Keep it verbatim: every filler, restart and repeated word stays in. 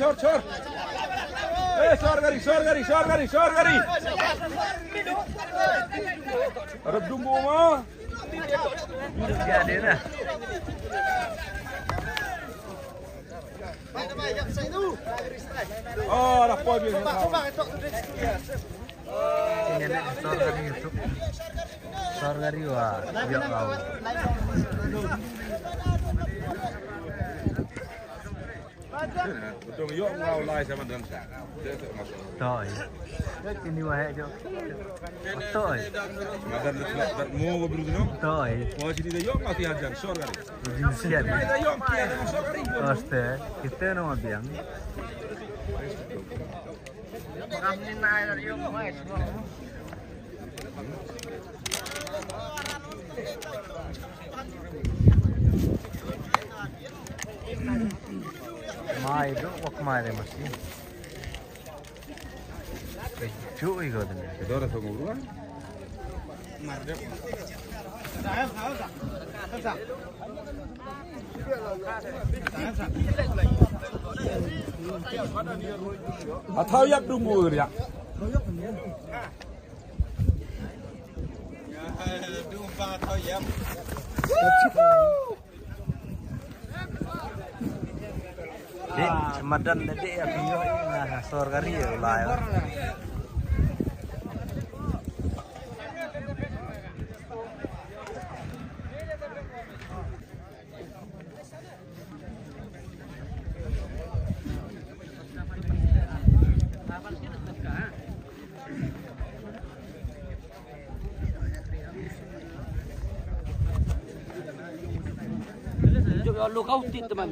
Shor. Eh, shor gari, shor gari, shor gari, shor gari. Arep dung buma. Ya, dia dah. Oh, dah poi dia. Ini ada shor gari YouTube. Shor gari wa. Ya, wow. Betul, yok ngau lai sama dengan sa. Toi. Ini wahai jo. Toi. Madan le tla dat mo go bru no. Toi. Ko sini de yok ngau ti hajar shor gari. Jin sian. Ai da yok ki hajar shor gari. Oste, kita no biang. Mai duk wak mai de masi. Kejuk iko tadi. Kedua dah semua buruan. Atau yak dunggu ya. Dek, semadan dek ya pinyo na sorkari ya ulai. Jom ya lu kau tit teman.